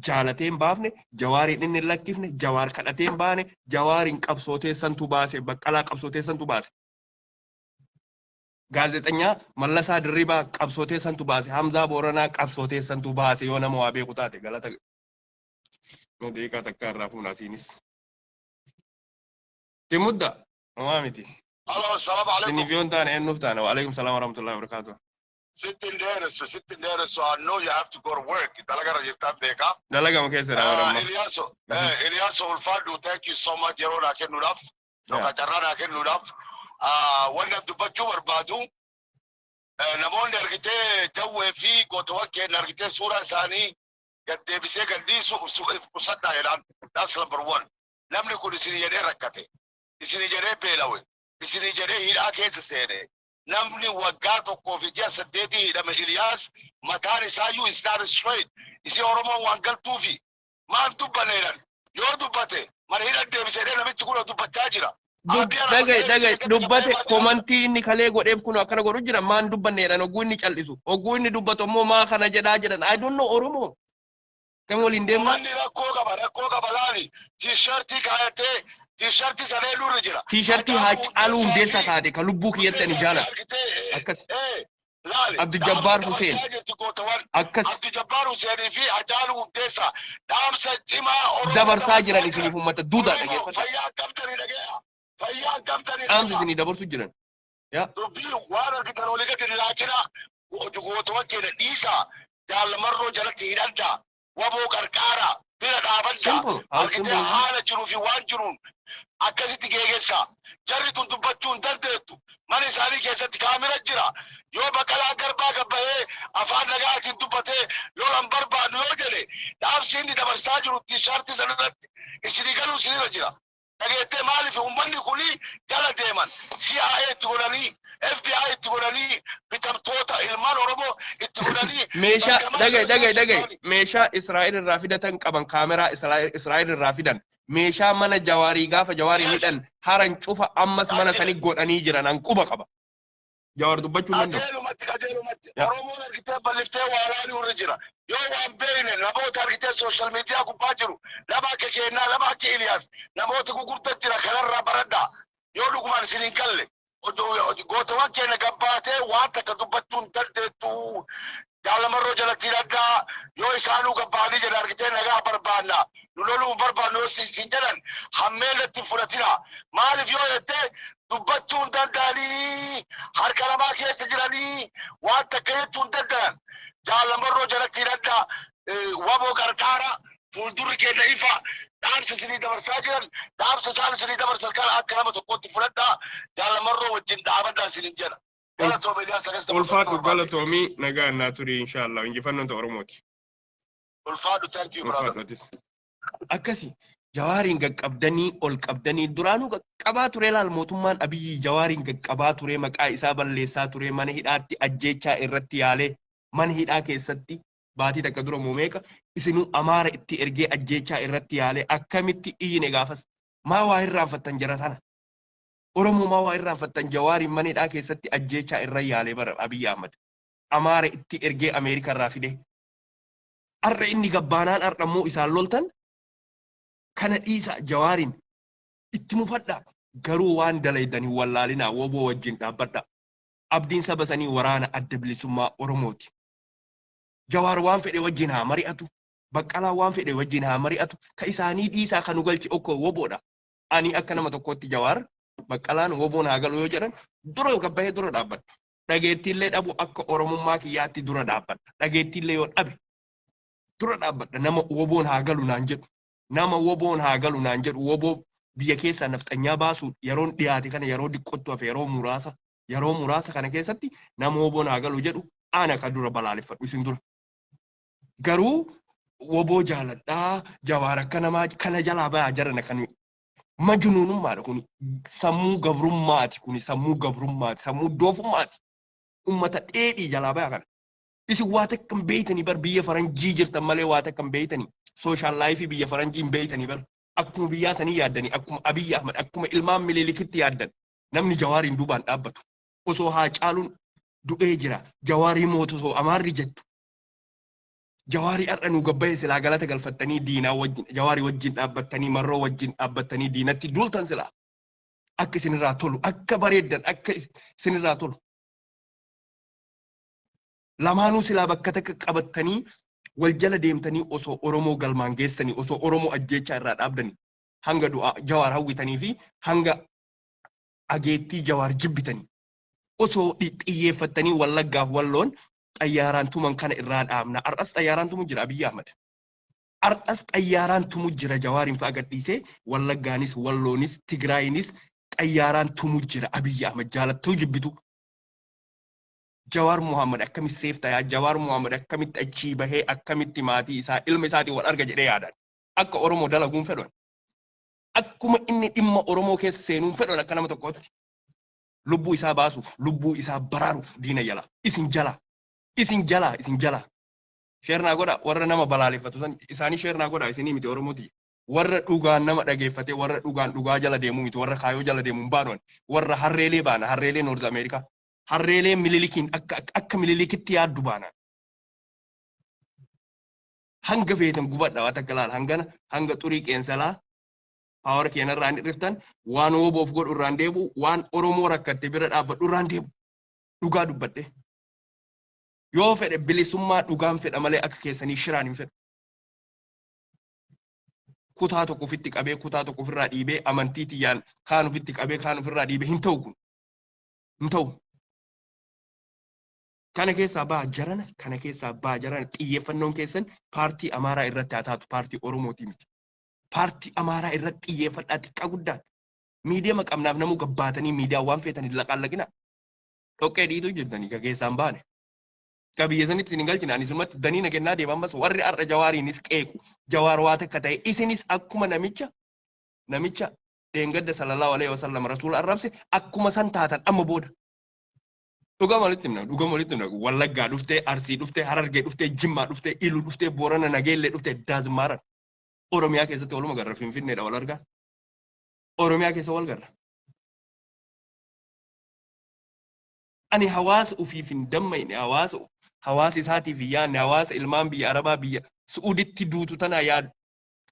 Jaalatee hin baafne, Jawaariin inni hin lakkifne, Jawaar kadhatee hin baane, Jawaariin qabsoo teessantu baase, Baqqalaa qabsoo teessantu baase. Gaazexanyaa Mallasaa Dirribaa qabsoo teessantu baase, Hamzaa Booranaa qabsoo teessantu baase, yoo nama waa beeku taate galata. Daqiiqaa takka irraa fuuna asiinis. Timudda, homaa miti. Alo, salaam alaikum. Isiniif yoon taane eenyuuf taane? Waalaikum salaam warahmatullahi wabarakatuh. Sittin dheeressu, sittin dheeressu. I know you have to go to work. Dalagarra jirtaan beekaa. Dalagama keessa dha amma. Iliyaaso, Iliyaaso, ulfaadhu, thank you so much yeroo naa kennuudhaaf. Yookaan carraa naa kennuudhaaf. Wanni ani dubbachuu barbaadu, namoonni argitee jawwee fi gootawwan keenya argitee suuraa isaanii gad deebisee gad dhiisu qusadhaa jedhaan. That's number one. Namni kun isin jedhee rakkate. Isin jedhee beelawe. Isin jedhee hidhaa keessa seene. Namni waggaa 1 fi ji'a 8 hidhame Iliyaas mataan isaayyuu is not straight. Isin Oromoon waan galtuufi maal dubbanneedhan yoo dubbate mana hidhan deebisee namichi kun dubbachaa jira. Dhagaye, dhagaye, dubbate komantii inni kalee godheef kun akkana godhu jira, maan dubbanneedhaan hogguu inni callisu, hogguu inni dubbatu immoo maa kana jedhaa jedhan. I don't know, Oromoo kam waliin deemna. Manni rakkoo qaba, rakkoo qaba, laali T-shirtii kaayatee, T-shirtii sana eenyurra jira. T-shirtii Haacaaluu Hundeessaa kaate ka lubbuu kiyyatti ani jaaladhu. Akkas. La Laali. Abdu Jabbaar Huseen. Dabarsaa jirti gootawwan. Akkas Abdu Jabbaar Huseenii fi Hacaaluu Hundeessaa dhaamsa cimaa Oromoo dabarsaa jiran isiniif uummata duudaa Oromoo, dhageeffadha. Fayyaa qabdanii dhagaya. Fayyaa qabdanii Dhaamsa dhagaya. isinii dabarsuu jiran. Dubbii waan argitan olii gadi hin laaqina. Gootawwan keenya dhiisaa. Jaalamarroo jalatti hidhadhaa. Waboo qarqaara. Bira dhaabadhaa. Simple. How Argitee simple. haala jiruu fi waan jiruun akkasitti geegessa. Jarri tun dubbachuu hin dandeettu. Mana isaanii keessatti kaamera jira. Yoo Baqqalaa Garbaa gabbahee afaan nagaatiin dubbatee lolan barbaadu yoo jedhe, dhaamsi inni dabarsaa jiru T-shirtii sanarratti isinii galuu isinirra jira. Dhageettee, maaliif uummanni kuni jala deeman CIA itti godhanii, FBI itti godhanii, bitamtoota ilmaan Oromoo itti godhanii. Meeshaa bakka dhagaye dhagaye dhagaye, isaanii- meeshaa Israa'el irraa fidatan qaban, kaameraa Israa'el irraa fidan, meeshaa mana Jawaarii gaafa Jawaarii hidhan haran cufa ammas mana sanii godhanii jiran an quba qaba. Jawaar dubbachuu hin danda'u. Qajeelumatti, qajeelumatti. Yaa. Oromoon argitee balliftee waa laaluu irra jira. Yoo waan beekne namoota argitee social media gubbaa jiru, nama akka keenyaa, nama akka Iliyaas, namoota gurguddaa jira, kanarraa baradhaa. Yoo dhugumaan isin hin galle gootawwan keenya gabbaatee waan takka dubbachuu hin dandeettu. Jaalamarroo jalatti hidhadhaa. Yoo isaanuu gabbaanii jedha argitee nagaa barbaanna. Nu loluu hin barbaannu yoo siin jedhan, hammeen itti hin fudhatina. Maaliif yoo jettee, dubbachuu hin danda'anii, harka namaa keessa jiranii, waan takka jechuu hin danda'an. Jaalamarroo jalatti hidhadhaa. Waboo qarqaara, fuuldurri keenya ifa. Dhaamsa isinii dabarsaa jiran, dhaamsa isaan isinii dabarsan kana akka nama tokkotti fudhadhaa. Jaalamarroo wajjin dhaabadhaa isiniin jedha. Galatoomii Iliyaas, akkas dabarsuu Ulfaadhu. barbaade. Galatoomii, nagaa naa turi, inshaallah injifannoon ta'e Oromooti. Ulfaadhu, thank you, brother. Ulfaadhu atis. Akkasi Jawaariin qaqqabdanii ol qabdanii duraanuu qaqqabaa ture laal. Mootummaan Abiyyi Jawaariin qaqqabaa ture, maqaa isaa balleessaa ture, mana hidhaatti ajjeechaa irratti yaalee, mana hidhaa keessatti baatii takka dura muumeeqa isinuu Amaara itti ergee ajjeechaa irratti yaalee. Akkamitti iyyine gaafas? Maa waa irraanfattan jara tana? Oromoo, maa waa irraanfattan? Jawaariin mana hidhaa keessatti ajjeechaa irra yaalee bara Abiyyi Ahmad Amaara itti ergee Ameerikaa irraa fide. Har'a inni gabbaanaan har'a immoo isaan loltan. Kana dhiisa, Jawaariin itti mufadha. Garuu waan dalaydan hin wallaalinaa, woboo wajjin dhaabbadha. Abdiin saba sanii waraana Adda Bilisummaa Oromooti. Jawaar waan fedhe wajjin haa mari'atu. Baqqalaa waan fedhe wajjin haa mari'atu. Ka isaanii dhiisaa, kan nu galche okkoo woboodha. Ani akka nama tokkootti Jawaar, Baqqalaan woboon haa galu yoo jedhan dura gabbahee dura dhaabbadha. Dhageettiillee dhabu akka Oromummaa kiyyaatti dura dhaabbadha. Dhageettiillee yoo dhabe dura dhaabbadha. Nama woboon haa galu naan jedhu. Nama woboon haa galu naan jedhu, woboo biyya keessaa nafxanyaa baasuu yeroon dhiyaate kana, yeroo diqqottu hafe, yeroo muraasa kana keessatti nama woboon haa galu jedhu ana ka dura balaaleffadhu isin dura. Garuu woboo jaaladhaa, Jawaar akka namaa kana jalaa bayaa jarana kan majnuunummaadha kuni, sammuu gabrummaati kuni, sammuu gabrummaati, sammuu doofummaati. Ummata dheedhii jalaa bayaa kana. Isin waa takka hin beeytanii bar, biyya faranjii jirtan malee waa takka hin beeytanii. Social lifeii biyya faranjii hin beeytanii bar. Akkuma biyyaa sanii yaaddanii, akkuma Abiyyi Ahmad, akkuma ilmaan Miliilikitti yaaddan. Namni Jawaariin duubaan dhaabbatu. Osoo haa caaluun du'ee jira. Jawaarii mootu osoo Amaarri jettu. Jawaarii har'a nu gabbaye silaa galata galfattanii, diinaa wajjin, Jawaarii wajjin dhaabbattanii, Marroo wajjin dhaabbattanii diinatti duultan silaa. Akka isinirraa tolu, akka bareeddan, akka isinirraa tolu. Lamaanuu silaa bakka takka qabattanii wal jala deemtanii osoo Oromoo galmaan geessanii, osoo Oromoo ajjeechaa irraa dhaabdanii, hanga du'aa Jawaar hawwitanii fi hanga ageettii Jawaar jibbitanii osoo xiyyeeffattanii Wallaggaaf Walloon xayyaaraan tuman kana irraa dhaabna. Har'as xayyaaraan tumu jira Abiyyi Ahmad. Har'as xayyaaraan tumu jira. Jawaariin fa'a gadhiisee Wallaggaanis, Walloonis, Tigraayinis xayyaaraan tumu jira Abiyyi Ahmad, jaalattuu jibbitu. Jawaar Muhammad akkamitti safe tayaa? Jawaar Muhammad akkamitti achii bahee, akkamitti maatii isaa, ilma isaatiin wal arga jedhee yaadan. Akka Oromoo dalaguun fedhan. Akkuma inni dhimma Oromoo keessa seenuun fedhan akka nama tokkootti. Lubbuu isaa baasuuf, lubbuu isaa baraaruuf diina jala. Isin jala. Isin jala, isin jala. Share naa godha warra nama balaaleffatu san isaanii, share naa godha, isinii miti, Oromooti. Warra dhugaan nama dhageeffatee, warra dhugaan dhugaa jala deemuu miti, warra kaayoo jala deemuu hin baanu. Warra harreelee baana, harreelee North America. Harreelee Mililikiin akka Mililikitti yaaddu baana. Hanga feetan gubadha, waan takka laala, hangana hanga xurii qeensalaa power keenyarraa hin dhiriftan, waan woboof godhu irraan deebi'u, waan Oromoo rakkatte bira dhaabbadhu irraan deebi'u. Dhugaa dubbadhe. Yoo fedhe bilisummaa dhugaan fedha malee akka keessanii shiraan hin fedhu. Kutaa tokko ofitti qabee, kutaa tokko ofirraa dhiibee, amantii tiyyaan kaan ofitti qabee, kaan ofirraa dhiibee hin ta'u kun. Hin ta'u. Kana keessaa baha jarana, kana keessaa baha jarana. Xiyyeeffannoon keessan paartii Amaaraa irratti haa taatu, paartii Oromootii miti. Paartii Amaaraa irratti xiyyeeffadhaa xiqqaa guddaan. Miidiyaa qabnaaf namuu gabbaatanii miidiyaa waan feetan hin laqaallaqina. Dhoqqee dhiituu jirtanii ka keessaan baane. Ka biyya sanitti isin hin galchine. Ani sumatti daniina kennaa deema. Ammas warri har'a Jawaariinis qeequ, Jawaar waa takka ta'e, isinis akkuma namicha dheengadda sallallahu alaihi wasallam rasuula arrabse akkuma san taatan amma booda. Dhugaa walitti himna, dhugaa walitti himna. Wallaggaa dhuftee, Arsii dhuftee, Harargee dhuftee, Jimmaa dhuftee, Iluu dhuftee, Boorana Nageellee dhuftee, Daazmaaran. Oromiyaa keessatti waluma garra. Finfinneedha wal argaa. Oromiyaa keessa wal garra. Ani hawaasa ufiif hin dammayne, hawaasa isaatiif hin yaadne, hawaasa ilmaan biyya Arabaa biyya Su'uuditti duutu tanaa yaadu.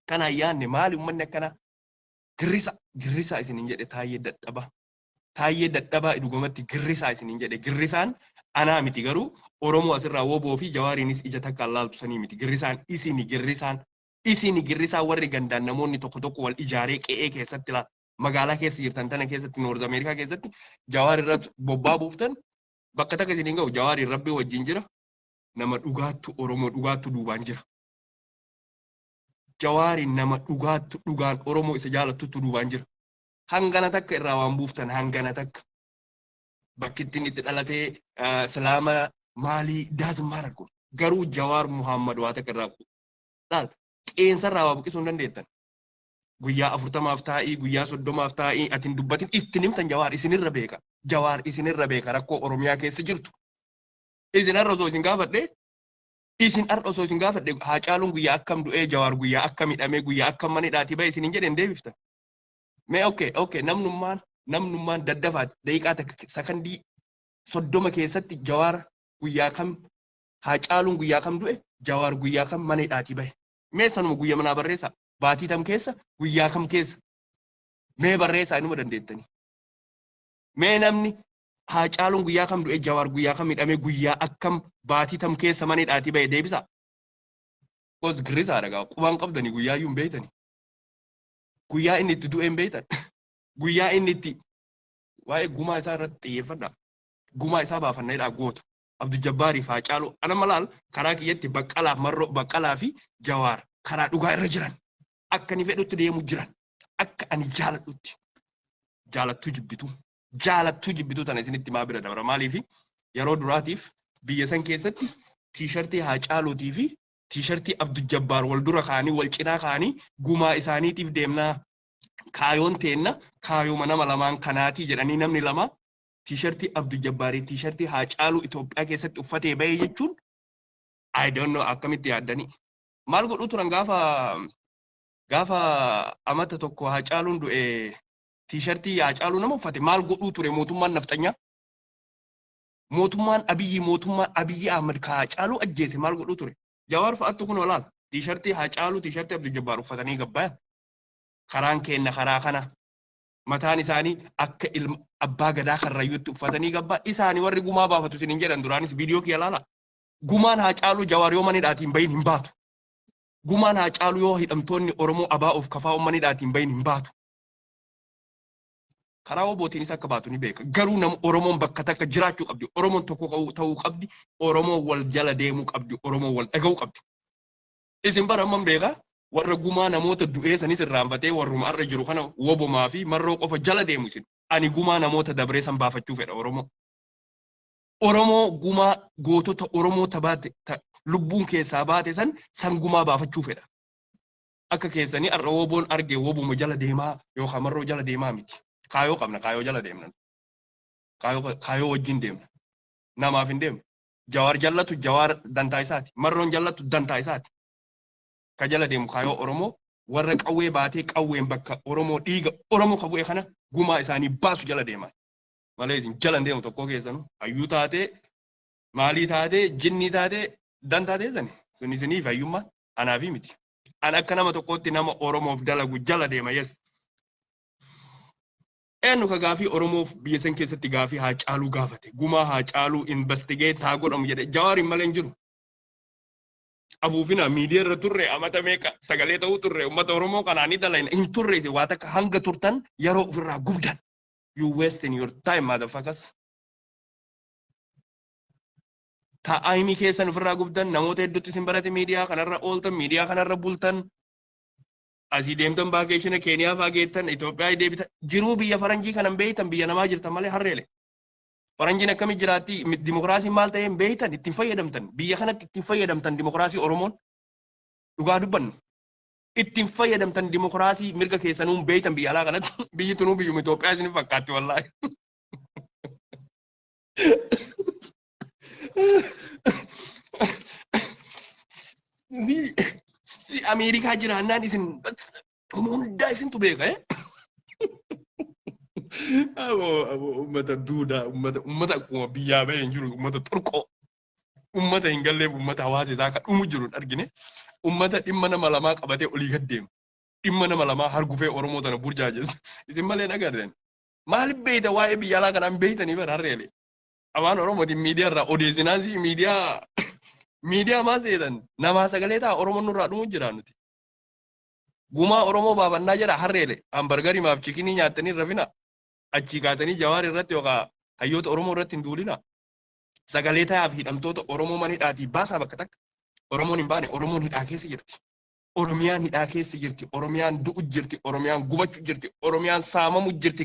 Tanaa yaadne. Maali uummanni akkanaa? Girrisa, girrisaa isiniin jedhe Taayyee dadhabaa. Taayyee dadhabaa, dhugumatti girrisaa isiniin jedhe. Girrisaan anaa miti garuu, Oromoo asirraa woboo fi Jawaariinis ija takkaan laaltu sanii miti. Girrisaan isini, girrisaan isini, girrisaan warri gandaan namoonni tokko tokko wal ijaaree qe'ee keessatti laal magaalaa keessa jirtan tana keessatti, North America keessatti Jawaar irratti bobbaa buuftan bakka takka isiniin ga'u. Jawaariin Rabbii wajjin jira. Nama dhugaattu, Oromoo dhugaattu duubaan jira. Jawaariin nama dhugaattu, dhugaan Oromoo isa jaalattutti duubaan jira. Hangana takka irraa waan buuftan hangana takka. Bakki ittiin itti dhalatee Islaama maalii daazimmaa kun. Garuu Jawaar Muhammad waa takka irraa laal qeensarraa waa buqqisuu hin dandeettan. Guyyaa 40f taa'ii, guyyaa 30f taa'ii, ati hin dubbatin, ittiin himtan. Jawaar isinirra beeka. Jawaar isinirra beeka rakkoo Oromiyaa keessa jirtu. Isin har'a osoo isin gaafadhe, isin har'a osoo isin gaafadhe, Haacaaluun guyyaa akkam du'ee, Jawaar guyyaa akkam hidhamee, guyyaa akkam mana hidhaatii ba'e isin hin jedhen deebiftan. Mee okay, namnummaan daddafaati daqiiqaa takka, sakandii 30 keessatti Jawaar guyyaa kam, Haacaaluun guyyaa kam du'e, Jawaar guyyaa kam mana hidhaatii bahe. Mee sanuma guyyaa manaa barreessaa. Baatii tam keessa, guyyaa kam keessa. Mee barreessaa, inuma dandeettanii. Mee namni Haacaaluun guyyaa kam du'e, Jawaar guyyaa kam hidhamee, guyyaa akkam, baatii tam keessa mana hidhaatii bahe deebisaa. Kos girrisaadha gaa, qubaan qabdanii guyyaa iyyuu hin beektanii. Guyyaa inni itti du'e hin beektan. Guyyaa inni itti waa'ee gumaa isaa irratti xiyyeeffadha. Gumaa isaa baafannaa goota. Abdul Jabbaarii fi Haacaaluu ana malaal karaa kiyyatti Baqqalaaf Marroo, Baqqalaa fi Jawaar karaa dhugaa irra jiran. Akka ani fedhutti deemu jiran. Akka ani jaaladhutti. Jaalattuu jibbituu. Jaalattuu jibbituu tana isinitti maa bira dabra. Maaliifi yeroo duraatiif biyya san keessatti tiishartii Haacaaluutii fi tiishartii Abdul Jabbaar wal dura kaanii, wal cinaa kaanii, gumaa isaaniitiif deemnaa, kaayoon teenna kaayoma nama lamaan kanaatii jedhanii, namni lama tiishartii Abdul Jabbaarii, tiishartii Haacaaluu Itoophiyaa keessatti uffatee bahee jechuun I don't know akkamitti yaaddanii. Maal godhuu turan gaafa amata tokko Haacaaluun du'e, tiishartii Haacaaluu nama uffate maal godhuu ture mootummaan nafxanyaa? Mootummaan Abiyyi, mootummaan Abiyyi Ahmad ka Haacaaluu ajjeese maal godhuu ture? Jawaar fa'aattu kun olaal tiishartii Haacaaluu, tiishartii Abdul Jabbaar uffatanii gabbayan. Karaan keenna karaa kana. Mataan isaanii akka ilma abbaa gadaa karrayyuutti uffatanii gabbaa isaanii warri gumaa baafatu isin hin jedhan. Duraanis viidiyoo kiyya laala. Gumaan Haacaaluu, Jawaar yoo mana hidhaatiin bahin hin baatu. Gumaan Haacaaluu yoo hidhamtoonni Oromoo ABO'f KFO mana hidhaatiin bahin hin baatu. Karaa obootiinis akka baatu ni beeka. Garuu nama Oromoon bakka takka jiraachuu qabdi. Oromoon tokko ta'uu qabdi. Oromoon wal jala deemuu qabdi. Oromoon wal dhaga'uu qabdi. Isin bara amman beekaa warra gumaa namoota du'ee sanis irraanfatee warruma har'a jiru kana wobomaa fi Marroo qofa jala deemu isin. Ani gumaa namoota dabree san baafachuu fedha Oromoo. Oromoo gumaa gootota Oromoo tabaate lubbuun keessaa baate san gumaa baafachuu fedha. Akka keessanii har'a woboon arge wobuma jala deemaa yookaan Marroo jala deemaa miti. Kaayoo qabna, kaayoo jala deemna. Kaayoo wajjin deemna. Namaaf hin deemnu. Jawaar jallatu Jawaar dantaa isaati. Marroon jallatu dantaa isaati. Ka jala deemu kaayoo Oromoo, warra qawwee baatee qawween bakka Oromoo dhiiga Oromoo ka bu'e kana gumaa isaanii baasu jala deema. Malee isin jala hin deemu tokkoo keessanuu. Hayyuu taatee, maalii taatee, jinnii taatee, dantaa teessani. Sun isiniif hayyummaa, anaafi miti. An akka nama tokkootti nama Oromoof dalagu jala deema, yes. Eenyu ka gaafii Oromoof biyya san keessatti gaafii Haacaaluu gaafate? Gumaa Haacaaluu investigate haa godhamu jedhe Jawaariin malee hin jiru. Afuufina miidiyaa irra turre, amata meeqa sagalee ta'uu turre, uummata Oromoo kanaa ni dalayna hin turre. Isin waa takka hanga turtan yeroo ofirraa gubdan. You wasting your time, motherfuckers. Taa'imii keessan ofirraa gubdan. Namoota hedduutti isin barate. Miidiyaa kanarra ooltan, miidiyaa kanarra bultan. Asii deemtan, vacation Keeniyaa fa'aa geettan, Itoophiyaa deebitan, jiruu biyya faranjii kanan beeytan, biyya namaa jirtan malee harreele. Faranjiin akkamitti jiraatti, dimokiraasiin maal ta'e hin beeytan, ittiin fayyadamtan. Biyya kanatti ittiin fayyadamtan dimokiraasii Oromoon dhugaa dubbannu. Ittiin fayyadamtan dimokiraasii, mirga keessanuu hin beeytan biyya alaa kanatti. Biyyi tunuu biyyuma Itoophiyaa isin fakkaatti wallaahi. Si Ameerikaa jiraannaan isin hundaa isintu beeka. Eh? Aboo aboo, uummata duudaa, uummata akkuma biyyaa bahee hin jiru, uummata xurqoo, uummata hin galleef, uummata hawaasa isaa kan dhumu jiru hin argine, uummata dhimma nama lamaa qabatee olii gad deemu, dhimma nama lamaa hargufee Oromoo tana burjaajessu isin malee hin agarreen. Maaliif beeyta? Waa'ee biyya alaa kanaan beeytanii bara harreele. Afaan Oromootiin miidiyaa irraa odeessinaasii miidiyaa maa seetan? Namaa sagalee ta'a. Oromoon nurraa dhumu jira nuti. Gumaa Oromoo baafannaa jedha harreele. Hamburgerii maaf chickenii nyaattanii rafina. Achii kaatanii Jawaar irratti yookaan hayyoota Oromoo irratti hin duulina. Sagalee ta'aaf hidhamtoota Oromoo mana hidhaatii baasaa bakka takka. Oromoon hin baane, Oromoon hidhaa keessa jirti. Oromiyaan hidhaa keessa jirti. Oromiyaan du'u jirti. Oromiyaan gubachuu jirti. Oromiyaan saamamu jirti.